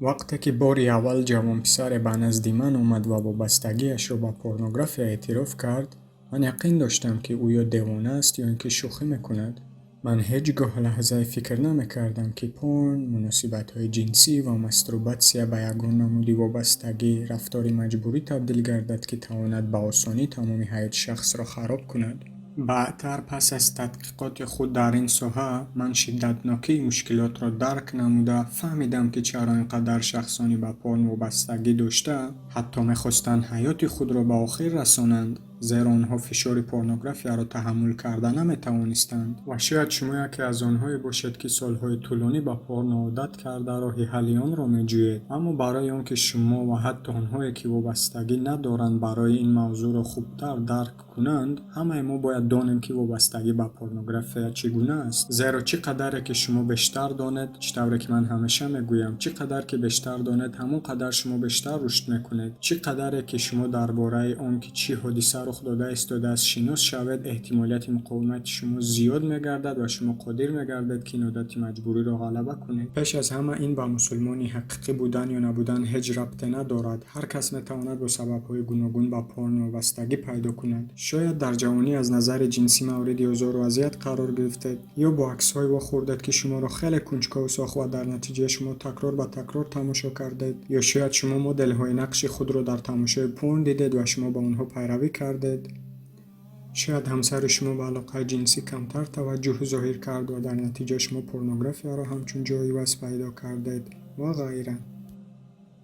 Вақте ки бори аввал ҷавонписаре ба назди ман омад ва вобастагиашро ба порнография эътироф кард, ман яқин доштам, ки ӯ ё девона аст, ё ин ки шӯхӣ мекунад. Ман ҳеҷ гоҳ лаҳзае фикр намекардам, ки порн, муносибатҳои ҷинсӣ ва мастурбатсия ба ягон намуди вобастагӣ, рафтори маҷбурӣ табдил гардад, ки тавонад ба осонӣ тамоми ҳаёти шахсро хароб кунад. Баъдтар, пас аз тадқиқоти худ дар ин соҳа, ман шиддатнокии мушкилотро дарк намуда, фаҳмидам, ки чаро ин қадар шахсони ба порн вобастагӣ дошта, ҳатто мехостанд ҳаёти худро ба охир расонанд, зеро онҳо фишори порнографияро таҳаммул карда наметавонистанд. Ва шояд шумо яке аз онҳое бошед, ки солҳои тӯлонӣ ба порно одат карда, роҳи ҳалли онро меҷӯед. Аммо барои он ки шумо ва ҳатто онҳое, ки вобастагӣ надоранд, барои ин мавзӯъро хубтар дарк кунанд, ҳамаи мо бояд донем, ки вобастагӣ ба порнография чӣ гуна аст. Зеро чӣ қадаре ки шумо бештар донед, чӣ тавре ки ман ҳамеша мегӯям, чӣ қадар ки бештар донед, ҳамон қадар шумо бештар рушд мекунед. Чӣ қадаре ки шумо дар бораи он ки чӣ ҳодиса рух дода истодааст, шинос шавед, эҳтимолияти муқовимати шумо зиёд мегардад ва шумо қодир мегардед, ки ин одати маҷбуриро ғалаба кунед. Пеш аз ҳама, ин ба мусулмони ҳақиқӣ будан ё набудан ҳеҷ рабте надорад. Ҳар кас метавонад бо сабабҳои гуногун ба порн вобастагӣ пайдо кунад. Шояд дар ҷавонӣ аз назари ҷинсӣ мавриди озору азият қарор гирифтед ё бо аксҳое вохӯрдед, ки шуморо хеле кунҷков сохт ва дар натиҷа шумо такрор ба такрор тамошо кардед, ё шояд шумо моделҳои нақши худро дар тамошои порн дидед ва шумо ба онҳо пайравӣ кардед. Шояд ҳамсари шумо ба алоқаи ҷинсӣ камтар таваҷҷӯҳ зоҳир кард ва дар натиҷа шумо порнографияро ҳамчун ҷойиваз пайдо кардед ва ғайра.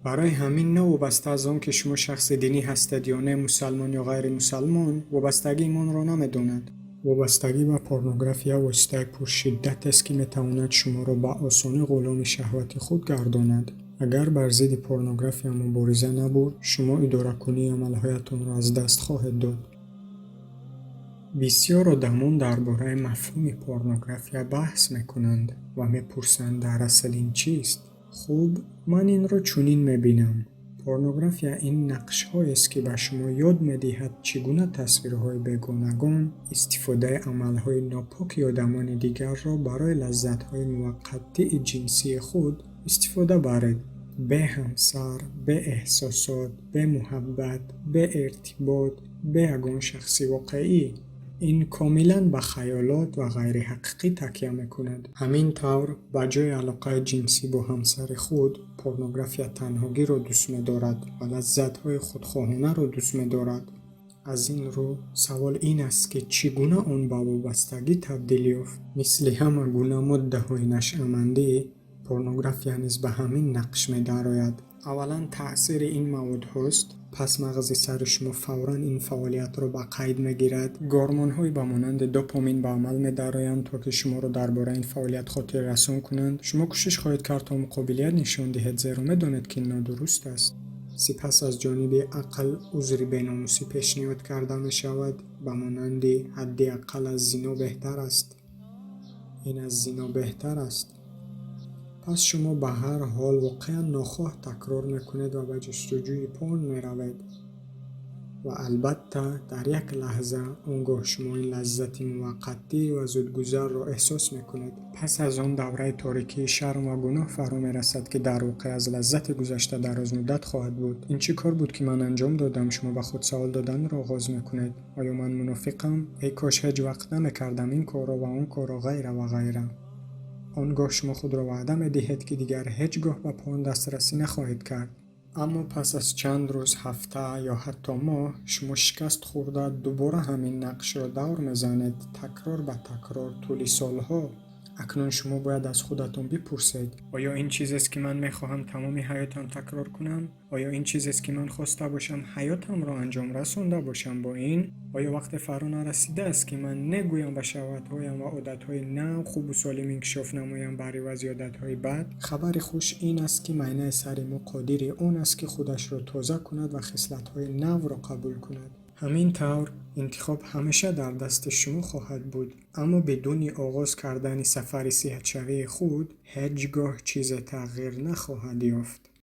Барои ҳамин, новобаста аз он ки шумо шахси динӣ ҳастед ё не, мусалмон ё ғайримусалмон, вобастагӣ имонро намедонад. Вобастагӣ ба порнография воситаи пуршиддатест, ки метавонад шуморо ба осонӣ ғуломи шаҳвати худ гардонад. Агар бар зидди порнография мубориза набурд, шумо идоракунии амалҳоятонро аз даст хоҳед дод. Бисёр одамон дар бораи мафҳуми порнография баҳс мекунанд ва мепурсанд, дар асл ин чист? Хуб, ман инро чунин мебинам. Порнография ин нақшҳоест, ки ба шумо ёд медиҳад, чӣ гуна тасвирҳои бегонагон, истифодаи амалҳои нопоки одамони дигарро барои лаззатҳои муваққатии ҷинсии худ истифода баред. Бе ҳамсар, бе эҳсосот, бе муҳаббат, бе иртибот, бе ягон шахси воқеӣ. Ин комилан ба хаёлот ва ғайриҳақиқӣ такя мекунад. Ҳамин тавр, ба ҷои алоқаи ҷинсӣ бо ҳамсари худ, порнография танҳогиро дӯст медорад ва лаззатҳои худхоҳонаро дӯст медорад. Аз ин рӯ, савол ин аст, ки чӣ гуна он ба вобастагӣ табдил ёфт? Мисли ҳама гуна моддаҳои нашъамандӣ, порнография низ ба ҳамин нақш медарояд. Аввалан, таъсири ин маводҳост. Пас мағзи сари шумо фавран ин фаъолиятро ба қайд мегирад. Гормонҳои ба монанди допамин ба амал медароянд, то ки шуморо дар бораи ин фаъолият хотиррасон кунанд. Шумо кӯшиш хоҳед кард, то муқобилият нишон диҳед, зеро медонед, ки ин нодуруст аст. Сипас аз ҷониби ақл узри беномусӣ пешниҳод карда мешавад, ба монанди «ҳадди аққал аз зино беҳтар аст», «ин аз зино беҳтар аст». Пас шумо ба ҳар ҳол воқеан нохоҳ такрор мекунед ва ба ҷустуҷӯи порн меравед. Ва албатта, дар як лаҳза он гоҳ шумо ин лаззати муваққатӣ ва зудгузарро эҳсос мекунед. Пас аз он давраи торикии шарм ва гуноҳ фаро мерасад, ки дар воқеъ аз лаззати гузашта дарозмуддат хоҳад буд. «Ин чӣ кор буд, ки ман анҷом додам?» Шумо ба худ савол доданро оғоз мекунед. «Оё ман мунофиқам? Эй кош ҳеҷ вақт намекардам ин корро ва он корро», ғайра ва ғайра. Он гоҳ шумо худро ваъда медиҳед, ки дигар ҳеҷ гоҳ ба порн дастрасӣ нахоҳед кард. Аммо пас аз чанд рӯз, ҳафта ё ҳатто моҳ шумо шикаст хӯрда, дубора ҳамин нақшро давр мезанед, такрор ба такрор, тӯли солҳо. Акнун шумо бояд аз худатон бипурсед: оё ин чизест, ки ман мехоҳам тамоми ҳаётам такрор кунам? Оё ин чизест, ки ман хоста бошам ҳаётамро анҷом расонда бошам бо ин? Оё вақте фаро нарасидааст, ки ман не гӯям ба шаҳватҳоям ва одатҳои нав, хубу солим инкишоф намоям бар ивази одатҳои бад? Хабари хуш ин аст, ки майнаи сари мо қодири он аст, ки худашро тоза кунад ва хислатҳои навро қабул кунад. Ҳамин тавр, интихоб ҳамеша дар дасти шумо хоҳад буд, аммо бидуни оғоз кардани сафари сиҳатшавии худ ҳеҷ гоҳ чизе тағйир нахоҳад ёфт.